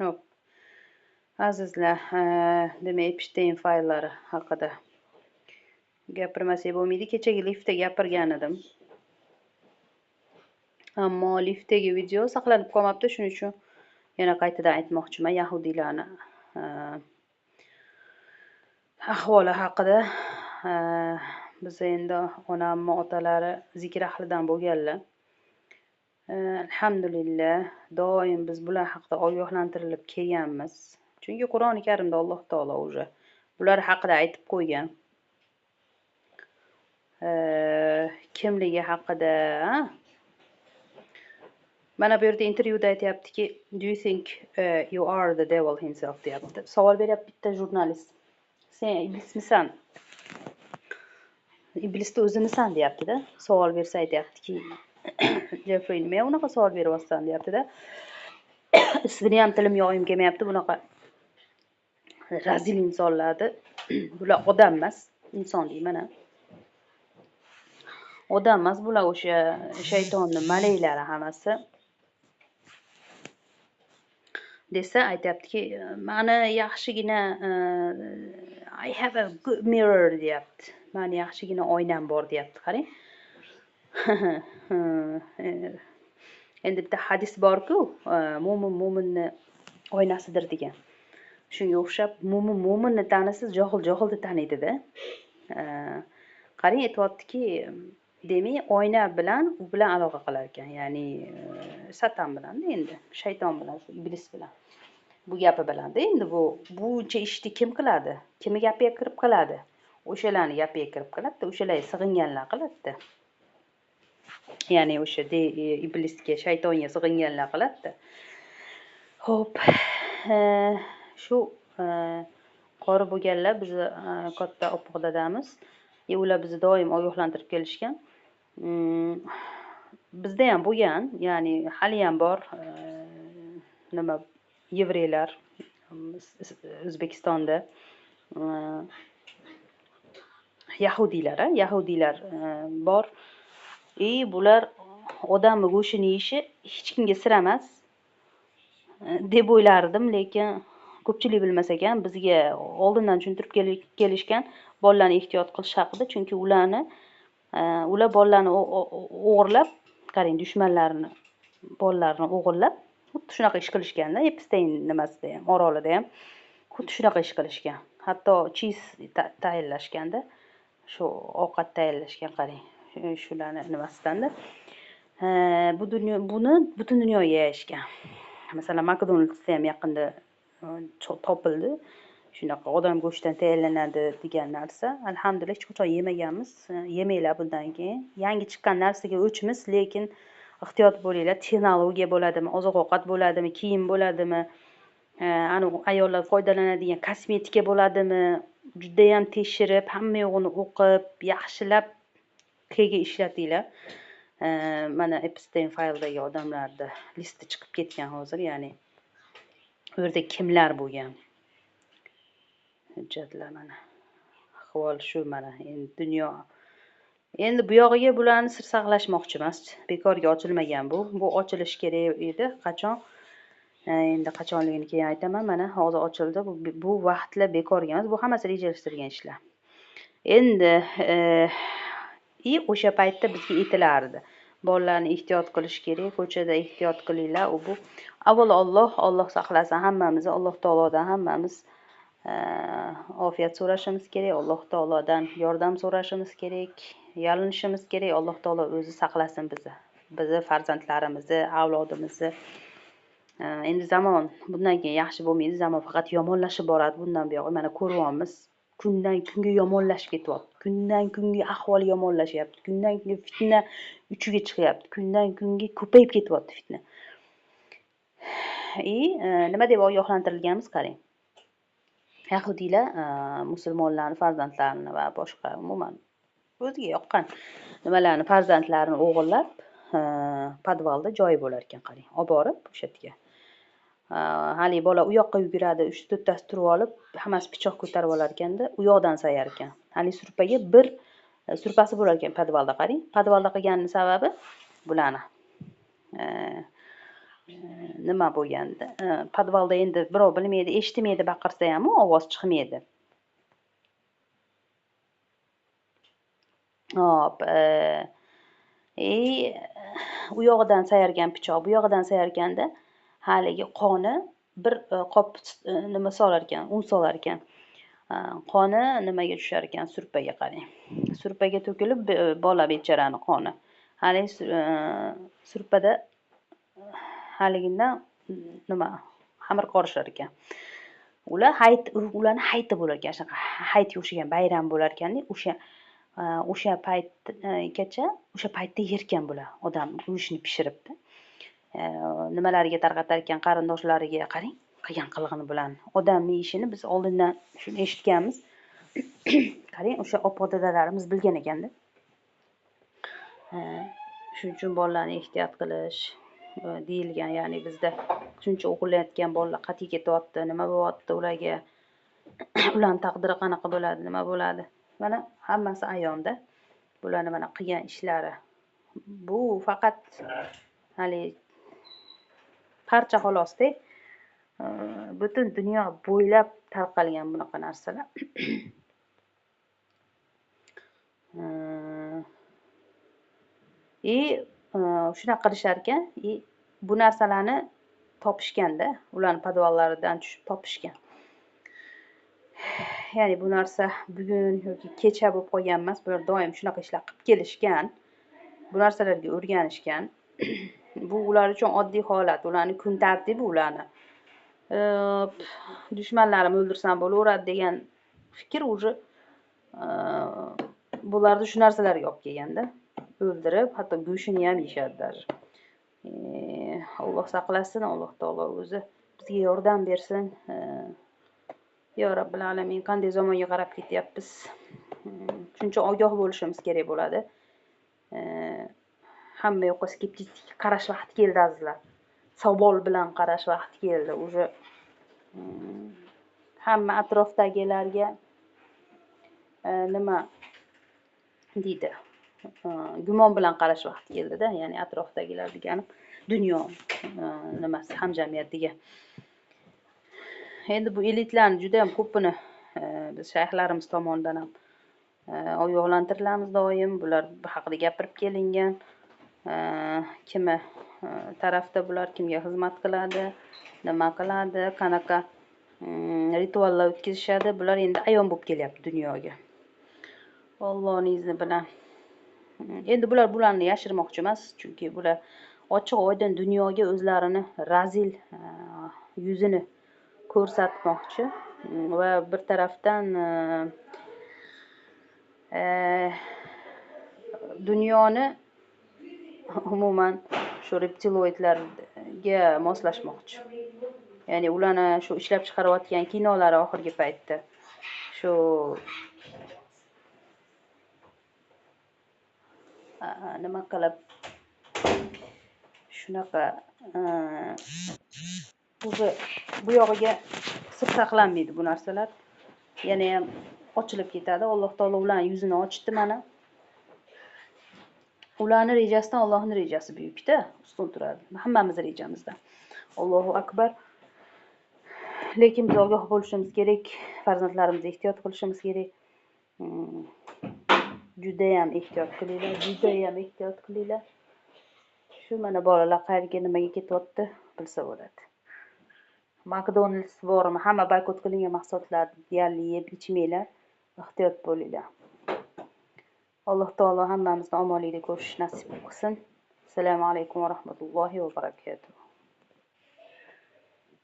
Hop. Azizlar, demak, Epstein fayllari haqida gapirmasak bo'lmaydi. Kechagi liftda gapirgan edim. Ammo liftdagi video saqlanib qolmabdi, shuning uchun yana qaytadan aytmoqchiman yahudiylarni ahvoli haqida. Biz endi onamni otalari zikr ahlidan bo'lganlar. Alhamdulillah, doim biz bular haqida ogohlantirilib kelganmiz. Chunki Qur'oni Karimda Alloh taolo уже bular haqida aytib qo'ygan. Kimligi haqida. Mana bu yerda intervyuda aytyaptiki, "Do you think you are the devil himself?" deyapti. Savol beryapti bitta jurnalist. Sen iblismisan? Iblisni o'zimisan deyapti-da. Savol bersa aytyaptiki, Jeffrey, nima unaqa savol beryapsan deyapti-da. Ismini ham tilim yog'im kelmayapti bunaqa razil insonlarni. Bular odam emas, inson deyman a. Odam emas bular, o'sha shaytonni malaklari hammasi. Desa aytyaptiki, mani yaxshigina "I have a good mirror" deyapti. Mani yaxshigina oynam bor deyapti, qarang. Endi bitta hadis bor-ku, mo'min mo'minni oynasidir degan. Shunga o'xshab mo'min mo'minni tanisa, johil johilni taniydi-da. Qarang, aytyaptiki, demak, oyna bilan u bilan aloqa qilar ekan, ya'ni satan bilan-da endi, shayton bilan, shu iblis bilan. Bu gapi bilan-da endi bu buncha ishni kim qiladi? Kimni gapiga kirib qiladi? O'shalarni gapiga kirib qiladi-da, o'shalarga sig'inganlar qiladi-da. Ya'ni o'sha iblisga, shaytonga sig'inganlar qiladi-da. Xo'p, shu qori bo'lganlar bizni katta oppoq dadamiz. Ular bizni doim ogohlantirib kelishgan. Bizda ham bo'lgan, ya'ni haliyam bor, nima, yevreylar O'zbekistonda, yahudiylar, yahudiylar bor. И bular odamni go'shtini yeyishi hech kimga sir emas deb o'ylardim, lekin ko'pchilik bilmas ekan. Bizga oldindan tushuntirib kelishgan bolalarni ehtiyot qilish haqida, chunki ularni ular bolalarni o'g'irlab, qarang, dushmanlarini bolalarini o'g'irlab, xuddi shunaqa ish qilishganda, Epstein nimasida ham, orolida ham xuddi shunaqa ish qilishgan. Hatto cheese tayinlashganda, shu ovqat tayinlashgan, qarang, shularni nimasidanda. Bu dunyo buni butun dunyoga yayishgan. Masalan, McDonald'sda ham yaqinda topildi. Shunaqa odam go'shtidan tayyorlanadi degan narsa. Alhamdulillah, hech qachon yemaganmiz. Yemanglar bundan keyin. Yangi chiqqan narsaga o'chmiz, lekin ehtiyot bo'linglar. Texnologiya bo'ladimi, oziq-ovqat bo'ladimi, kiyim bo'ladimi, anavi ayollar foydalanadigan kosmetika bo'ladimi, judayam tekshirib, hamma yo'g'ini o'qib, yaxshilab keyin ishlatinglar. Mana Epstein fayldagi odamlarni listi chiqib ketgan hozir, ya'ni u yerda kimlar bo'lgan. Hujjatlar mana. Ahvol shu mana endi dunyo. Endi bu yog'iga bularni sir saqlashmoqchi emas. Bekorga ochilmagan bu. Bu ochilishi kerak edi. Qachon? Endi qachonligini keyin aytaman. Mana hozir ochildi. Bu vaqtlar bekorga emas. Bu hammasi rejalashtirilgan ishlar. Endi и o'sha paytda bizga aytilardi. Bolalarni ehtiyot qilish kerak, ko'chada ehtiyot qilinglar, u bu. Avvalo Alloh, Alloh saqlasin hammamizni, Alloh taolodan hammamiz ofiyat so'rashimiz kerak, Alloh taolodan yordam so'rashimiz kerak, yalinishimiz kerak. Alloh taolo o'zi saqlasin bizni, bizni farzandlarimizni, avlodimizni. Endi zamon bundan keyin yaxshi bo'lmaydi, zamon faqat yomonlashib boradi bundan buyog'i. Mana ko'ryapmiz, kundan kunga yomonlashib ketyapti, kundan kunga ahvol yomonlashyapti, kundan kunga fitna uchiga chiqyapti, kundan kunga ko'payib ketyapti fitna. И nima deb ogohlantirilganmiz, qarang. Yahudiylar musulmonlarni farzandlarini va boshqa umuman o'ziga yoqqan nimalarni farzandlarini o'g'irlab, podvalda joyi bo'lar ekan, qarang, olib borib o'sha yerga. Haligi bola u yoqqa yuguradi, 3-4tasi turib olib, hammasi pichoq ko'tarib olar ekanda, u yoqdan sayar ekan. Haligi surpaga bir surpasi bo'lar ekan podvalda, qarang. Podvalda qilganini sababi bularni. Nima bo'lganda, podvalda endi birov bilmaydi, eshitmaydi, baqirsa ham ovoz chiqmaydi. Hop, u yog'idan sayargan pichoq, bu yog'idan sayarganda haligi qoni bir qop nima solar ekan, un solar ekan. Qoni nimaga tushar ekan, surpaga qarang. Surpaga to'kilib bola bechorani qoni. Haligi surpada haligindan nima xamir qorishar ekan. Ular hayit, ularni hayiti bo'lar ekan, shunaqa hayitga o'xshagan bayram bo'lar ekanda, o'sha paytgacha, o'sha paytda yerkan bular odam go'shtini pishiribdi. Nimalarga tarqatar ekan, qarindoshlariga qarang, qilgan qilig'ini bularni. Odamning yeyishini biz oldindan shuni eshitganmiz. Qarang, o'sha opa dadalarimiz bilgan ekanda. Shuning uchun bolalarni ehtiyot qilish deyilgan, ya'ni bizda shuncha o'g'irlayotgan bolalar qat'iy ketyapti, nima bo'lyapti ularga, ularning taqdiri qanaqa bo'ladi, nima bo'ladi. Mana hammasi ayonda. Bularni mana qilgan ishlari. Bu faqat hali parcha xolosda. Butun dunyo bo'ylab tarqalgan bunaqa narsalar. Shunaqa qilishar ekan, bu narsalarni topishganda, ularning podvallaridan tushib topishgan. Ya'ni bu narsa bugun yoki kecha bo'lib qolgan emas, bular doim shunaqa ishlar qilib kelishgan, bu narsalarga o'rganishgan. Bu ular uchun oddiy holat, ularning kun tartibi ularni. Dushmanlarimni o'ldirsam bo'laveradi degan fikr уже bularda shu narsalarga olib kelganda, o'ldirib, hatto go'shtini ham yeyishadi даже. Alloh saqlasin, Alloh taolo o'zi bizga yordam bersin. Ya Robbil alamin, qanday zamonga qarab ketyapmiz. Shuncha ogoh bo'lishimiz kerak bo'ladi. Hamma yoqqa skeptik qarash vaqti keldi azizlar. Savol bilan qarash vaqti keldi. Уже hamma atrofdagilarga nima deydi? Gumon bilan qarash vaqti keldida, ya'ni atrofdagilar deganim dunyo nimasi hamjamiyatiga. Endi bu elitlarni juda ham ko'pini biz shayxlarimiz tomonidan ham ogohlantirilamiz doim. Bular haqida gapirib kelingan. Kimi tarafda bular, kimga xizmat qiladi, nima qiladi, qanaqa rituallar o'tkazishadi, bular endi ayon bo'lib kelyapti dunyoga. Allohning izni bilan. Endi bular bularni yashirmoqchi emas, chunki bular ochiq oydin dunyoga o'zlarini razil yuzini ko'rsatmoqchi va bir tarafdan dunyoni umuman shu reptiloidlarga moslashmoqchi. Ya'ni ularni shu ishlab chiqarayotgan kinolari oxirgi paytda shu nima qilib shunaqa уже bu yog'iga sir saqlanmaydi bu narsalar. Yana ham ochilib ketadi. Alloh taolo ularning yuzini ochdi mana. Ularning rejasidan Allohning rejasi buyukda, ustun turadi. Hammamiz rejamizda. Allohu akbar. Lekin biz ogoh bo'lishimiz kerak, farzandlarimizni ehtiyot qilishimiz kerak. Juda ham ehtiyot qilinglar, juda ham ehtiyot qilinglar. Shu mana bolalar qayerga nimaga ketyapti bilsa bo'ladi. McDonald's bormi? Hamma boykot qilingan mahsulotlarni deyarli yeb ichmanglar, ehtiyot bo'linglar. Alloh taolo hammamizni omonlikda ko'rish nasib qilsin. Assalomu alaykum va rahmatullohi va barakatuh.